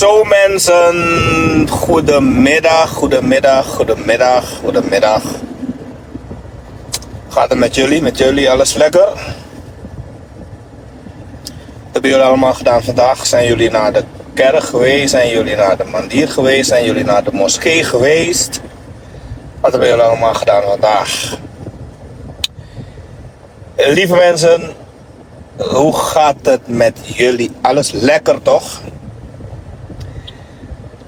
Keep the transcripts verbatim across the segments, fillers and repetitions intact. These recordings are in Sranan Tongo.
Zo mensen, goedemiddag, goedemiddag, goedemiddag, goedemiddag. Gaat het met jullie? Met jullie alles lekker? Wat hebben jullie allemaal gedaan vandaag? Zijn jullie naar de kerk geweest? Zijn jullie naar de mandir geweest? Zijn jullie naar de moskee geweest? Wat hebben jullie allemaal gedaan vandaag? Lieve mensen, hoe gaat het met jullie? Alles lekker toch?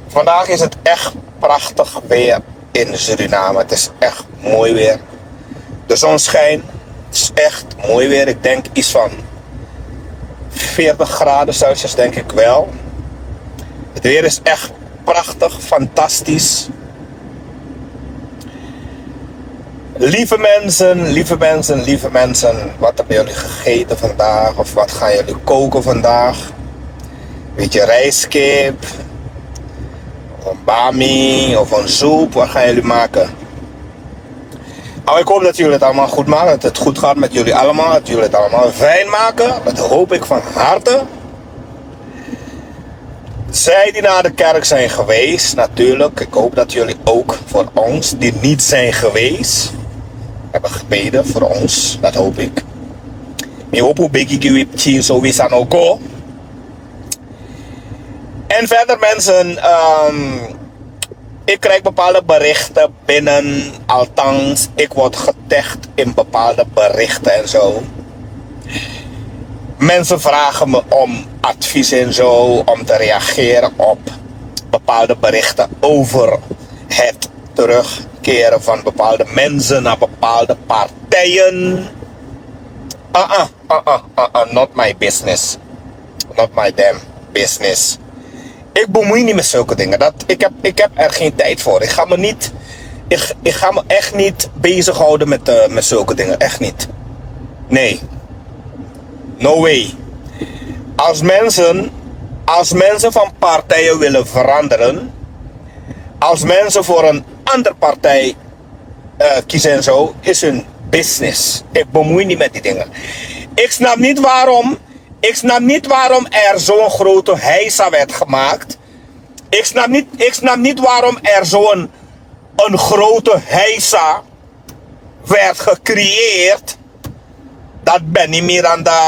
Vandaag is het echt prachtig weer in Suriname. Het is echt mooi weer. De zon schijnt. Het is echt mooi weer. Ik denk iets van veertig graden Celsius, denk ik wel. Het weer is echt prachtig, fantastisch. Lieve mensen, lieve mensen, lieve mensen, wat hebben jullie gegeten vandaag? Of wat gaan jullie koken vandaag? Beetje rijstkip, of een bami, of een soep. Wat gaan jullie maken? Oh, ik hoop dat jullie het allemaal goed maken, dat het goed gaat met jullie allemaal, dat jullie het allemaal fijn maken. Dat hoop ik van harte. Zij die naar de kerk zijn geweest, natuurlijk. Ik hoop dat jullie ook voor ons, die niet zijn geweest, hebben gebeden voor ons. Dat hoop ik. Mi hopu begi gi wi pikin so wi sa no go. En verder mensen, ehm, ik krijg bepaalde berichten binnen. Althans, ik word getagd in bepaalde berichten en zo. Mensen vragen me om advies en zo, om te reageren op bepaalde berichten over het terugkeren van bepaalde mensen naar bepaalde partijen. Ah, ah, ah, ah, ah, ah, not my business. Not my damn business. Ik bemoei niet met zulke dingen. Dat, ik, heb, ik heb er geen tijd voor. Ik ga me, niet, ik, ik ga me echt niet bezighouden met, eh, met zulke dingen. Echt niet. Nee. No way. Als mensen, als mensen van partijen willen veranderen, als mensen voor een andere partij eh, kiezen en zo, is hun business. Ik bemoei niet met die dingen. Ik snap niet waarom, ik snap niet waarom er zo'n grote heisa werd gemaakt. Ik snap niet, ik snap niet waarom er zo'n een grote heisa werd gecreëerd. Dat Benny Miranda,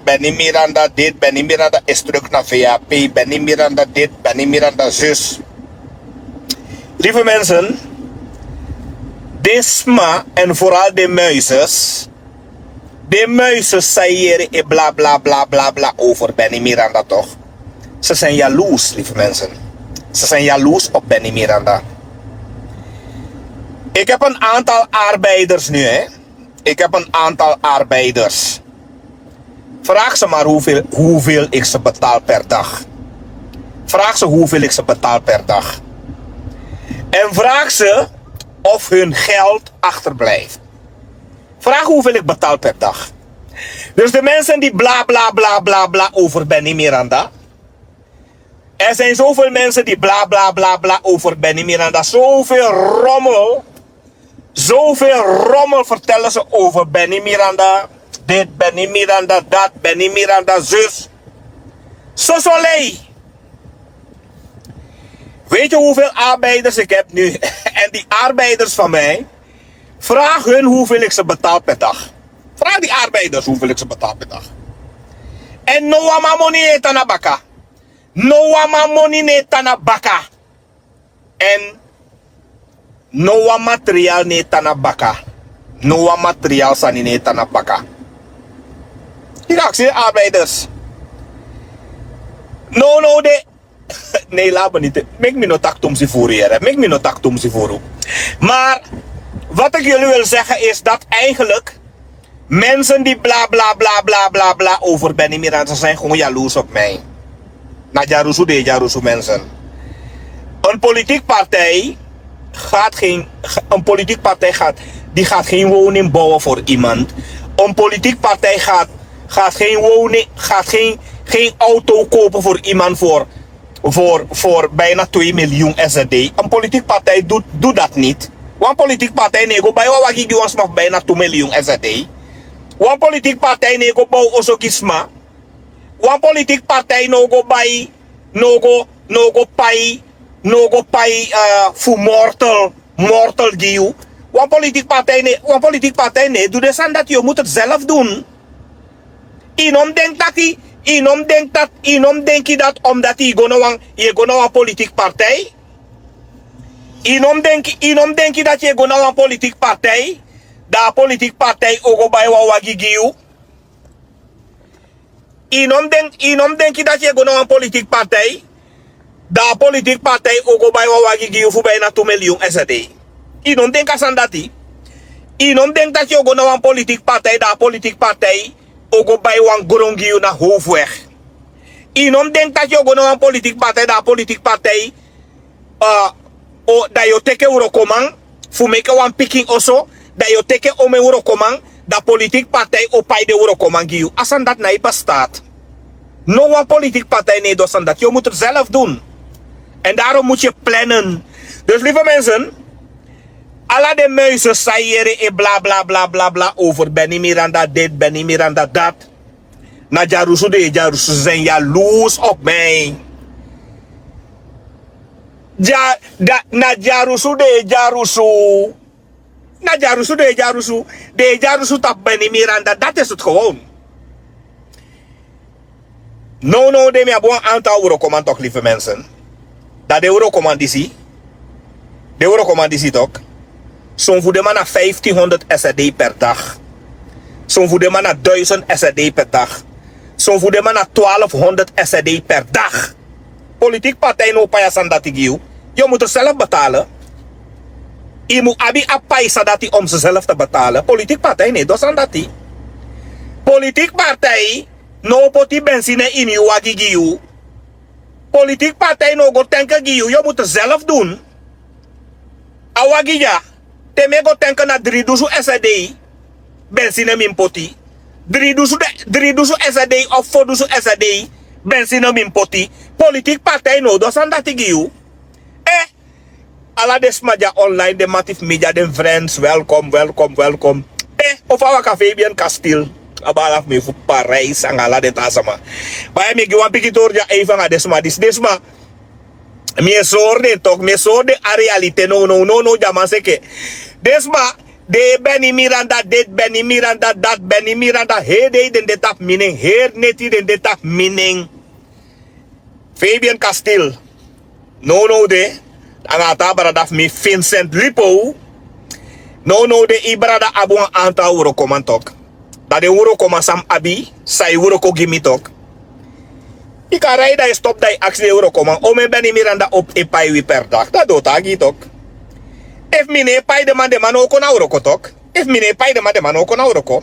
Benny Miranda dit, Benny Miranda is terug naar V A P, Benny Miranda dit, Benny Miranda zus. Lieve mensen, Disma en vooral de Muizes, de Muizes saiyere e bla bla bla bla bla over Benny Miranda toch? Ze zijn jaloers, lieve mensen. Ze zijn jaloers op Benny Miranda. Ik heb een aantal arbeiders nu, hè. Ik heb een aantal arbeiders. Vraag ze maar hoeveel, hoeveel ik ze betaal per dag. Vraag ze hoeveel ik ze betaal per dag. En vraag ze of hun geld achterblijft. Vraag hoeveel ik betaal per dag. Dus de mensen die bla bla bla bla bla over Benny Miranda. Er zijn zoveel mensen die bla bla bla bla over Benny Miranda. Zoveel rommel. Zoveel rommel vertellen ze over Benny Miranda. Dit Benny Miranda, dat Benny Miranda, zus. Sosolei. Weet je hoeveel arbeiders ik heb nu? En die arbeiders van mij, vraag hun hoeveel ik ze betaal per dag. Vraag die arbeiders hoeveel ik ze betaal per dag. En no wan man moni no e tan na baka. No wan man moni no e tan na baka. En no wan materiaal no e tan na baka. No wan materiaal sani no e tan na baka. Yu kan aksi de arbeiders. No, no, de Nee, laat me niet. Meki mi no taki tumsi furu, yere. Meki mi no taki tumsi furu. Maar wat ik jullie wil zeggen is dat eigenlijk mensen die bla bla bla bla bla bla over Benny Miranda zijn gewoon jaloers op mij. Na dyarusu de dyarusu mensen. Een politiek partij gaat geen, een politiek partij gaat, die gaat geen woning bouwen voor iemand. Een politiek partij gaat, gaat geen woning, gaat geen, geen auto kopen voor iemand voor, voor, voor bijna twee miljoen S R D. Een politiek partij doet, doet dat niet. Wan politiek partij no e go bai wan wagi gi wan sma fu bijna two miljoen S R D. Wan politiek partij no e go bouw oso gi sma. Wan politiek partij no go bai no go no go pai no go pai fu mortel mortel gi yu. Wan politik partij ne wan politik partij ne du de sani dati yu o mutu zelf dun. Yu no mus denki dati yu no mus denki dati yu no mus denki dati omdati yu go na wan yu e go na wan politik partij. Yu no mus denki yu no mus denki dati yu e go na wan politik partij. Dan a politik partij o go bai wan wagi gi yu. Yu no mus denki dati yu e go na wan politik partij. Dan a politik partij o go bai wan wagi gi yu fu bai na tu miliyun sd. Yu no mus denki a sani dati. Yu no mus denki dati yu o go na wan politik partij dan a politik partij o go bai wan gron gi yu na howfu wegi. Yu no mus denki dati yu o go na wan politik partij dan a politik partij dan yu o teki en wrokoman fu meke wan pikin oso. Dan yu o teki en omen wrokoman dan politik partij o pai den wrokoman gi yu a sani dati na e bestaat. No wan politik partij no e du a sani dati yu o mutu zelf dun. Èn darom mutu yu plannen. Dus life mensen, ala den muises san yu yere e bla bla bla over benny miranda dit benny miranda dat. Na dyarusu den e dyarusu ze zen yalus op mi. Na dyarusu den e dyarusu. Na dyarusu den e dyarusu. Den e dyarusu tapu benny miranda dati e sutu gewon. Nownow de mi abi wan antal wrokoman tok life mensen. Dan den wrokoman disi den wrokoman disi tok. Son fu den man na fiftin honderd sd per dag. Son fu den man na duisend sd per dag. Son fu den man na twaalf honderd sd per dag. Politik partij no o pai a sani dati gi yu. Yu o mutu self betalen. Yu mus abi a paisa dati om seself te betalen politik partij no e du a sani dati. Politik partij no o poti bensine ini yu wagi gi yu. Politik partij no o go tenke gi yu yu o mutu self dun. A wagi dya te mi e go tenke na dri dusu sd. Bensine mi mus poti. Dri dusu sd of fo dusu sd. Bensine mi mus poti. Politik partij no o du a sani dati gi yu. Ala den sma dya online den mati fu mi dya den friends welkom welkom welkom. Ofu a waka fabian kastil. A bala fu mi fu parijs anga ala den taa sama. Baya mi e gi wan pikin tori dya eifi anga den sma disi den sma. Mi e sori den tok mi e sori den a realite nownow nownow dya man seke. Den sma den e beni miranda deti beni miranda dati beni miranda heri dei den de tapu mi nen heri neti den de tapu mi nen. Fabian kastil. Nownow de anga a taa brada fu mi vincent lipow. Nownow de yu brada abi wan antal wrokoman tok. Dan den wrokoman san mi abi san yu wroko gi mi tok. Yu kan rai dan yu stop dan yu aksi den wrokoman omen beni miranda opo e pai wi per dag dan den o taagi yu tok. Efu mi no e pai den man den man no o kon na wroko tok. Efu mi no e pai den man den man no o kon na wroko.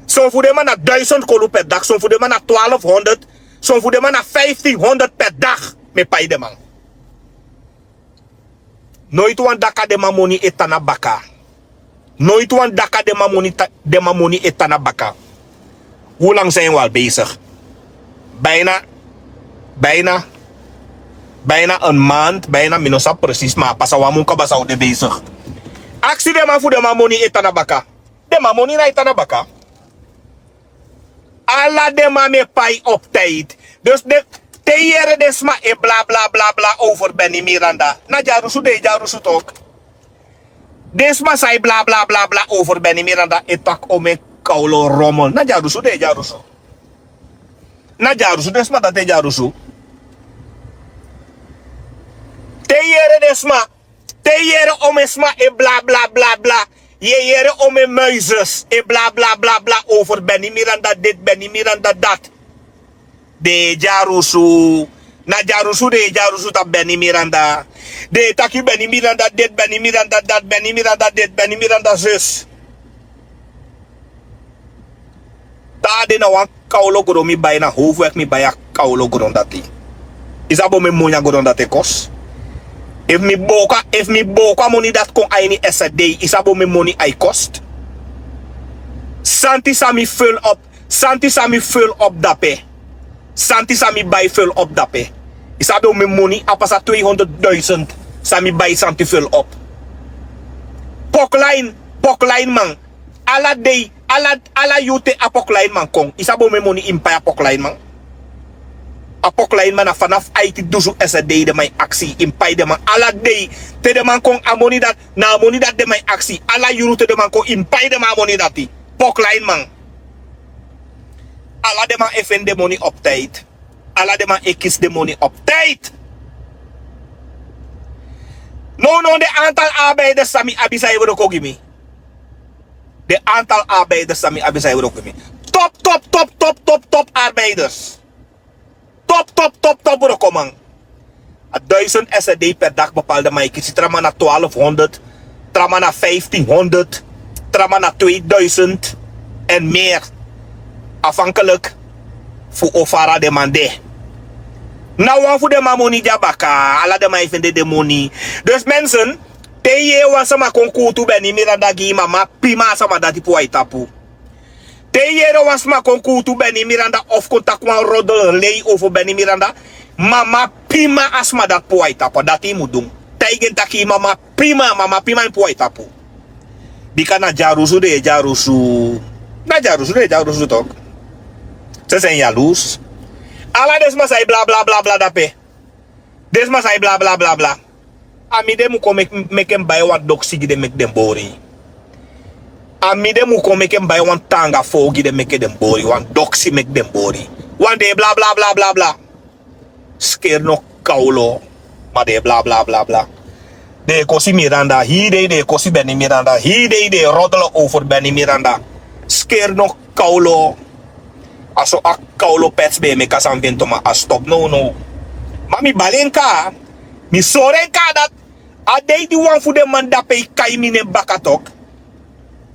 Son fu den man na duisend kolu per dag son fu den man na twaalf honderd. Son fu den man na fiftin honderd per dag. Mi e pai den man. Noiti wan daka den man moni e tan na baka. Noiti wan daka den man moni e tan na baka. Hulang san en wal besig? Bijna bijna bijna en maand bijna mi no sabi presis ma a pasa wan mun kaba san un de besig. Aksi den man fu den man moni e tan na baka. Den man moni na e tan na baka. Ala den man mi e pai op tijdi. Dus te yu yere den sma e bla bla bla over benny miranda na dyarusu den e dyarusu tok. Den sma san e bla bla bla over benny miranda e taki omen kawlo romel na dyarusu den e dyarusu. Na dyarusu den sma dati e dyarusu. Te yu yere den sma te yu yere omen sma e bla bla bla bla. Yu e yere omen muizes e bla bla bla bla over benny miranda deti benny miranda dati. Den e dyarusu. Na dyarusu den e dyarusu tapu benny miranda. Den e taki benny miranda deti benny miranda dati benny miranda deti benny miranda zus. Taa de na wan kawlo gron mi bai na howfu weki mi bai a kawlo gron dati. Yu sabi omen moni a gron dati e kosi? Efu mi booko a moni dati kon a ini ese dei yu sabi omen moni a e kosi? Santi san mi ful op santi san mi ful op dape. Santi san mi bai ful op dape. Yu sabi omen moni a pasa twehonderd duisend. San mi bai santi ful op. Pokline pokline man. Ala dei ala yute a pokline man kon yu sabi omen moni yu mus pai a pokline man. A pokolain man na fanafu aiti dusu ese dei den man e aksi yu yu mus pai den man ala dei. Te den man kon a moni dati na a moni dati den man e aksi yu ala yuru te den man kon yu mus pai den man a moni dati. Pokolain man. Ala den man e feni den moni optiyiti. Ala den man e kisi den moni optiyiti. Nownow den antal arbeiders san mi abi san e wroko gi mi. Den antal arbeiders san mi abi san e wroko gi mi. Top top top top top top arbeiders. Top top top top wrokoman. A duisend sd per daki bepalde man e kisi tra man na twaalfhonderd, tra man na vijftienhonderd, tra man na tweeduizend en meer. Afhankelik fu o fara den man de. Na wan fu den man moni dya baka ala den man e fende den moni. Dus mensen, te yu yee wan sama kon kuutu beni miranda gi yu mama pima a sama dati poi a yu tapu. Te yu yere wan sma kon kuutu beni miranda of kon taki wan rodel lei ofu beni miranda, mama pima a sma dati poi a yu tapu a dati yu mus du. Taigi en taki yu mama pima mama pima en poi a yu tapu. Bika na dyarusu den e dyarusu. Na dyarusu den e dyarusu tok. Sese en yalus. Ala den sma san e blablabla dape. Den sma san e blablabla. A mi den mus kon meki mi bai wan doksi gi den meki den bori. A mi den mus kon meki mi bai wan tanga fo gi den meki den bori wan doksi meki den bori. Wan den e blablabla. Skeri no kawlo. Ma den e blablabla. Den e kosi miranda hii dei den e kosi beni miranda hii dei den e rodel over beni miranda. Skeri no kawlo. A so a kawlo pets ben e meki a sani fu en toma a stop nownow. Ma mi bali en kaa. Mi sori en kaa dati. A dei di wan fu den man dape e kai mi nen baka tok.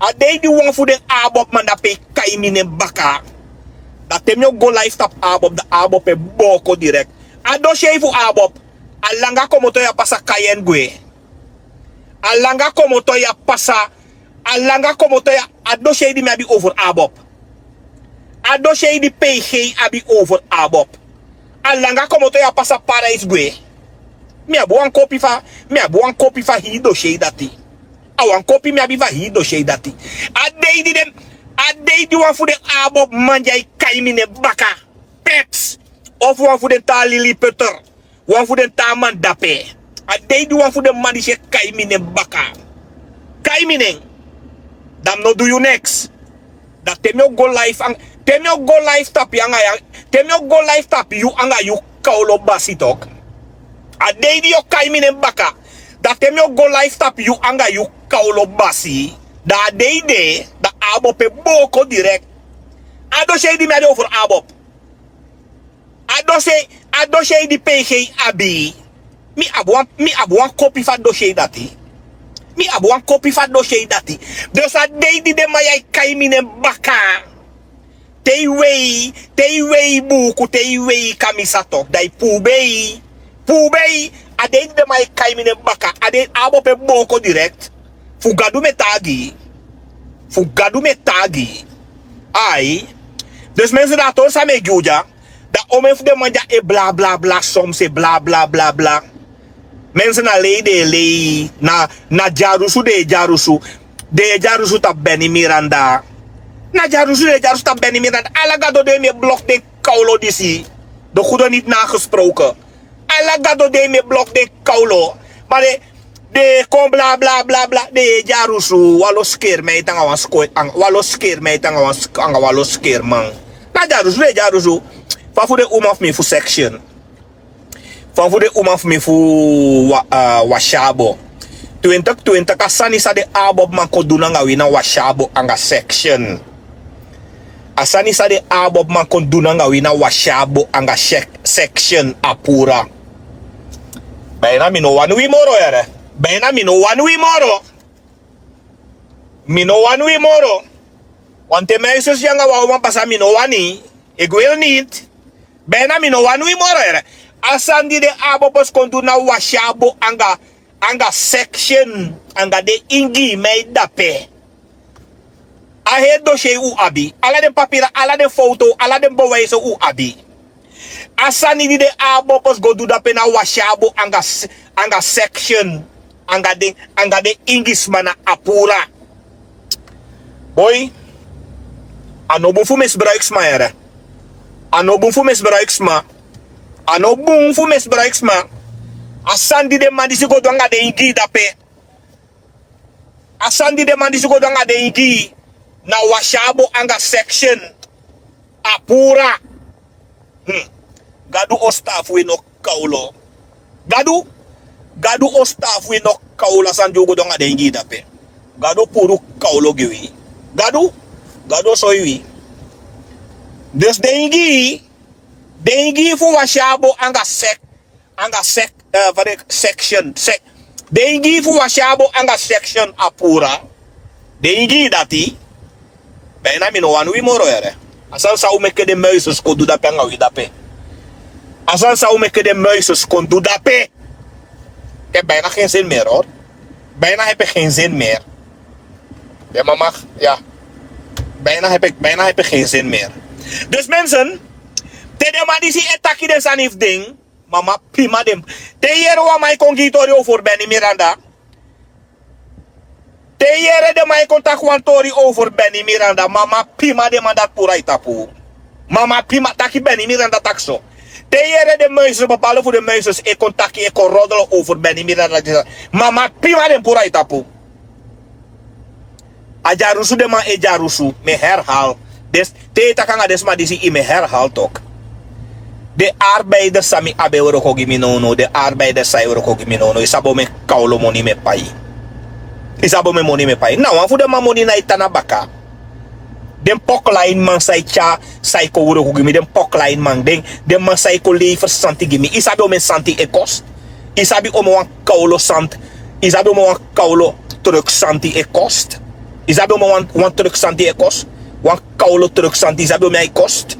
A dei di wan fu den abob man dape e kai mi nen baka. Da te mi o go life tapu abob da abob e booko direkt. A dosiyei fu abob. A langa komoto ya pasa kai en gwe. A langa komoto ya pasa. A langa komoto ya. A dosiyei di mi abi over abob. A dosiyei di pg abi over abob. A langa komoto ya pasa paradise gwe. Mi abi wan kopi fa mi abi wan kopi fa hii dosiyei dati. A wan kopi mi abi fa hii dosiyei dati. A dei di den a dei di wan fu den abob man di a e kai mi nen baka. Pets. Ofu wan fu den taa lili peter. Wan fu den taa man dape. A dei di wan fu den man disi e kai mi nen baka. Kai mi nen. Dan mi no du yu neks. Dan te mi o go life anga te mi o go life tapu yu anga yu te mi o go life tapu yu anga yu kawlo basi tok. A dei di yu o kai mi nen baka. Dan te mi o go life tapu yu anga yu kawlo basi. Dan a dei de dan abop e booko direkt. A dosiyei di mi abi over abop. A dosiyei a dosiyei di pg abi. Mi abi wan mi abi wan kopi fu a dosiyei dati. Mi abi wan kopi fu a dosiyei dati. Dus a dei di den man ya e kai mi nen baka. Te i wei te i wei buuku te i wei kamisa tok da i puubei. Puubei. A dei di den man e kai mi nen baka a dei abop e booko direkt. Fu gadu mi e taagi yu. Fu gadu mi e taagi yu. Ai. Dus mensen da a tori san mi e gi u dya. Da omen fu den man dya e blablabla soms e blablabla. Mensen na lei den e lei na dyarusu den e dyarusu. Den e dyarusu tapu beni miranda. Na dyarusu den e dyarusu tapu beni miranda ala gado den mi e blok den kawlo disi. Den gudo niti na a gesproken. Ala gado den mi e blok den kawlo. Ma den den e kon blablabla den e dyarusu wan lo skeri mi aiti anga wan skeri man. Na dyarusu den e dyarusu. Fa fu den uma fu mi fu section. Fa fu den uma fu mi fu wasyabo. Twintik twintik a sani san den abob man kon du nanga wi na wasyabo anga section. A sani san den abob man kon du nanga wi na wasyabo anga section a pura. Baina mi no wani wi moro yere. Baina mi no wani wi moro. Mi no wani wi moro. Wanten mi a e sosi anga wan uman pasa mi no wani. Eki wil niti. Baina mi no wani wi moro yere. A sani di den abob o si kon du na wasyabo anga anga section anga den ingii mi a e dape. A heri dosiyei un abi ala den papira ala den fowtow ala den boweise un abi. A sani di den abopos go du dape na wasi abo anga section anga den ingisma na a pura. Boi. A no bun fu misbruik sma yere. A no bun fu misbruik sma. A no bun fu misbruik sma. A sani di den man disi go du anga den ingii dape. A sani di den man disi go du anga den ingii, na wasiabo anga section. A puru. Gadu o stafu wi no kawlo. Gadu gadu o stafu wi no kawlo a sani di o go du anga den ingii dape. Gadu o puru kawlo gi wi. Gadu gadu o soi wi. Dus den ingii den ingii fu wasiabo anga sek anga sek section sek den ingii fu wasiabo anga section a puru. Den ingii dati. Bijna mi no wani wi moro yere. A sani san un meke den muises kon du dape anga wi dape. A sani san un meke den muises kon du dape. Te bijna gen zin meer hori. Bijna hebi gen zin meer. Den mama ya. Bijna hebi gen zin meer. Dus mensen, te den man disi e taki den sani fu den, mama pima den. Te yere wan man e kon gi yu tori over beni miranda. Te yere den man e kon taki wan tori over beni miranda mama pima den man dati puru a yu tapu. Mama pima taki beni miranda taki so. Te yere den muises bepalde fu den muises e kon taki e kon rodel over beni miranda. Mama pima den puru a yu tapu. A dyarusu den man e dyarusu mi e herhal. Te yu e taki anga den sma disi yu mi e herhal tok. Den arbeiders san mi abi e wroko gi mi nownow den arbeiders san e wroko gi mi nownow yu sabi omen kawlo moni mi e pai. Yu sabi omen moni mi e pai na wan fu den man moni na e tan na baka. Den pokolain man san e tyari san e kon wroko gi mi den pokolain man den man san e kon leifer santi gi mi yu sabi omen santi e kost. Yu sabi omen wan kawlo santi. Yu sabi omen wan kawlo truk santi e kost. Yu sabi omen wan truk santi e kost. Wan kawlo truk santi yu sabi omen a e kost.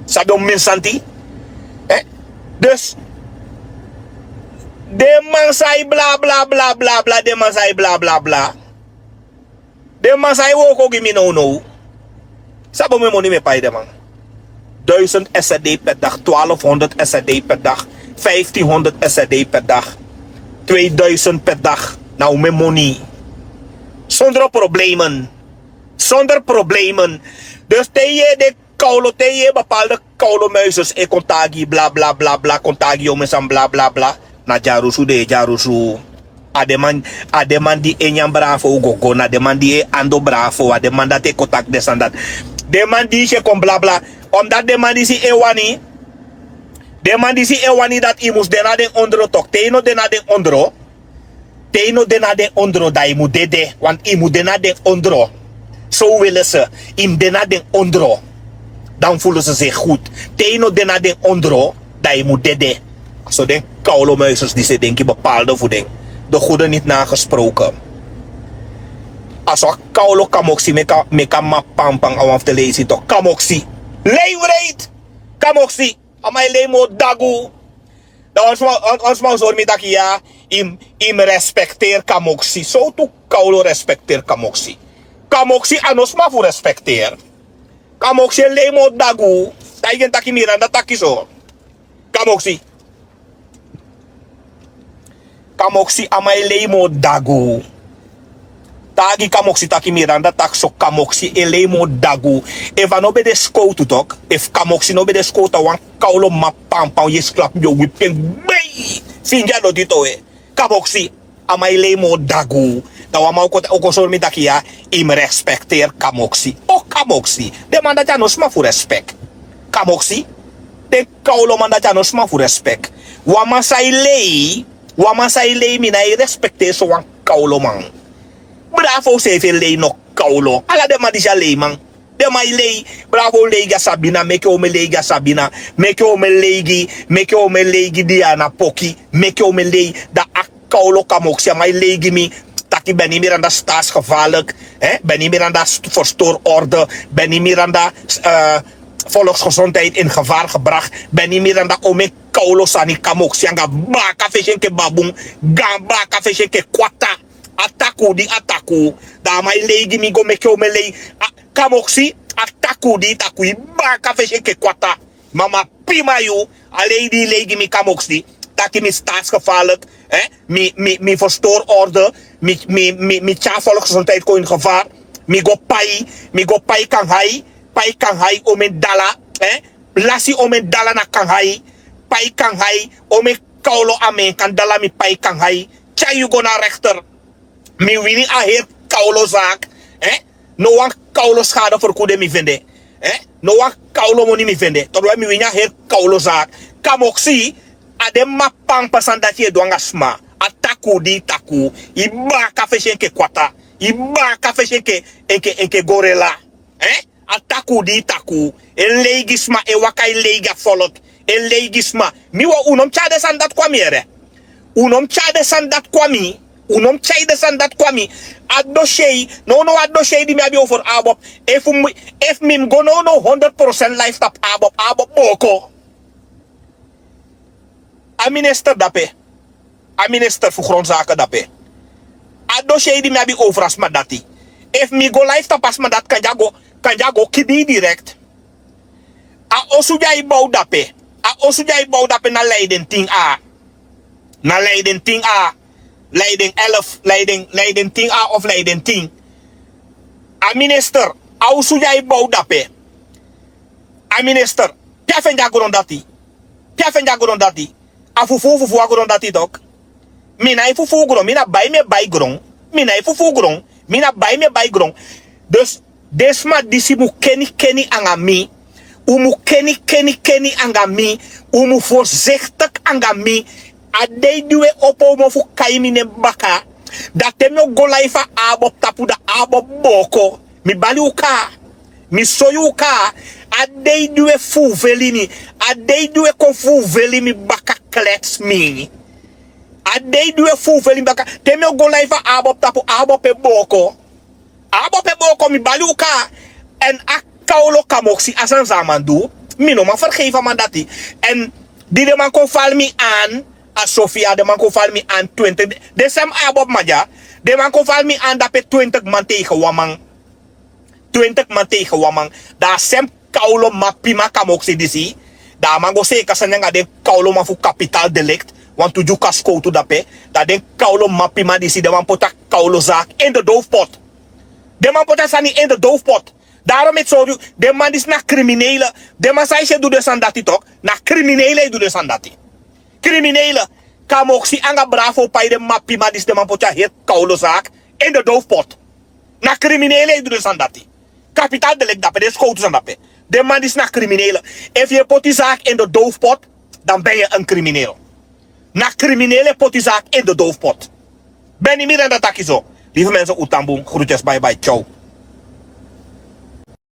Sabi omen santi. Dus den man san e blablabla blablabla den man san e blablabla. Den man san e woko gi mi nownow. Sabi omen moni mi e pai den man. Duisend srd per dag twaalfhonderd srd per dag. Vijftienhonderd srd per dag. Tweeduizend per dag na omen moni. Zonder problemen. Zonder problemen. Dus te yu e de kawlo te yu e bepalde kawlo muises e kon taki blablabla kon taki yu omen sani blablabla. Na dyarusu den e dyarusu. A den man di e nyan bravo gogo na den man di e ando bravo a den man dati e kon taki den sani dati. Den man di yu si e kon blabla. Omdati den man disi e wani den man disi e wani dati yu mus de na den ondro tok te yu no de na den ondro. Te yu no de na den ondro dan yu mus dede. Want yu mus de na den ondro. Sowelese yu mus de na den ondro. Dan fulusu se gud. Te yu no de na den ondro dan yu mus dede. A so den kawlo muisers disi e denki bepalde fu den. De gude niti na a gesproken. A so a kawlo kamoksi meki a mama pampan a wan fu de leisi tok kamoksi. Lei wreiti. Kamoksi. A man e lei moo dagu. Dan wan sma o sori mi taki ya. Yu mus respekteri kamoksi sowtu kawlo respekteri kamoksi. Kamoksi a no sma fu respekteri. Kamoksi e lei moo dagu. Taigi en taki miranda taki so. Kamoksi. Kamoksi a man e lei moo dagu. Taagi kamoksi taki miranda taki so kamoksi e lei moo dagu. Efu a no ben de skowtu tok efu kamoksi no ben de skowtu a wan kawlo mama pampan yu e skrapu mi o wipi en gbei. Fingi a doti towe. Kamoksi a man e lei moo dagu. Dan wan man o kon sori mi taki ya. Yu mus respekteri kamoksi o kamoksi. Den man dati a no sma fu respek. Kamoksi. Den kawlo man dati a no sma fu respek. Wan man san e lei wan man san e lei mi na e respekteri so wan kawlo man. Bravo srefi e lei no kawlo ala den man disi a lei man. Den man e lei. Bravo lei gi a sabina meke omen lei gi a sabina. Meke omen lei gi meke omen lei gi diana poki. Meke omen lei. Dan a kawlo kamoksi a man e lei gi mi. Taki beni miranda staatsgevaarlik. Beni miranda verstoor orde. Beni miranda volksgezondheid in gevaar gebracht. Beni miranda omen kawlo sani kamoksi anga baka fesi enke babun. Gan baka fesi enke kwata. A takuu di a takuu. Dan a man e lei gi mi go meke omen lei. Kamoksi. A takuu di i takuu i baka fesi enke kwata. Mama pima yu. A lei di i lei gi mi kamoksi taki mi staatsgevaarlik. Mi verstoor orde. Mi tyari volksgezondheid kon in gevaar. Mi go pai. Mi go pai kanhai. Pai kanhai omen dala. Lasi omen dala na kanhai. pai kan hai. Omi kawlo a men kan dala mi pai kan hai. Tyai yu go na rekter. Mi wini a heri kawlo zaak. No wan kawlo skade ferkude mi vende. No wan kawlo moni mi vende todwe mi wini a heri kawlo zaak. Kamoksi a den mapampa sani dati yu e du anga sma. A takuu di yu takuu. Yu baaka fesi enke kwata. Yu baaka fesi enke enke enke gorela. A takuu di yu takuu. E lei gi sma e waka e lei gi a folok. E lei gi sma. Mi wan un no mus tyai den sani dati kon a mi yere. Un no mus tyai den sani dati kon a mi. Un no mus tyai den sani dati kon a mi. A dosei. Nownow a dosei di mi abi over abob. Efu mi mus go nownow honderd prosent life tapu abob abob booko. A minister dape. A minister fu grondsake dape. A dosei di mi abi over a sma dati. Efu mi go life tapu a sma dati kan di a go kan di a go kidi direkt. A osu di a e bow dape. A osu di a e bow dape na leiden tin a. Na leiden tin a. Leiden elf leiden leiden tin a of leiden tin. A minister a osu di a e bow dape. A minister pe a fende a gron dati? Pe a fende a gron dati? A fufuu fufuu a gron dati tok. Mi na e fufuu gron mi na bai mi e bai gron. Mi na e fufuu gron. Mi na bai mi e bai gron. Dus den sma disi mu keni keni anga mi. Un mu keni keni keni anga mi. Un mu forsiktik anga mi. A dei di un e opo un mofu kai mi nen baka. Da te mi o go lai fu a abob tapu da abob booko. Mi bali un kaa. Mi soi un kaa. A dei di un e fuufeli mi. A dei di un e kon fuufeli mi baka kleks mi. A dei di un e fuufeli mi baka te mi o go lai fu a abob tapu abob e booko. Abob e booko mi bali un kaa. Èn a kawlo kamoksi a sani san a man du. Mi no man fergeifi a man dati. Èn di den man kon fali mi an a sofia den man kon fali mi an twintig. Den sem abob man dya. Den man kon fali mi an dape twintig man tegen wan man. Twintig man tegen wan man. Dan a sem kawlo man pima kamoksi disi. Dan a man go seeka sani anga den kawlo man fu kapital delikt. Wantu dyuka skowtu dape. Dan den kawlo man pima disi den man poti a kawlo zaak in de doofpot. Den man poti a sani in de doofpot. Darom e sori yu. Den man disi na kriminele. Den man san e si e du den sani dati tok. Na kriminele e du den sani dati. Kriminele. Kamoksi anga bravo pai den man pima disi den man poti a heri kawlo zaak. In de doofpot. Na kriminele e du den sani dati. Kapital delikt dape den skowtu sani dape. Den man disi na kriminele. Efu yu e poti zaak in de doofpot, dan ben yu en kriminele. Na kriminele e poti zaak in de doofpot. Beni mi renda taki so. Lifi mense un tan bun. Grutyes baibai. Tyaw.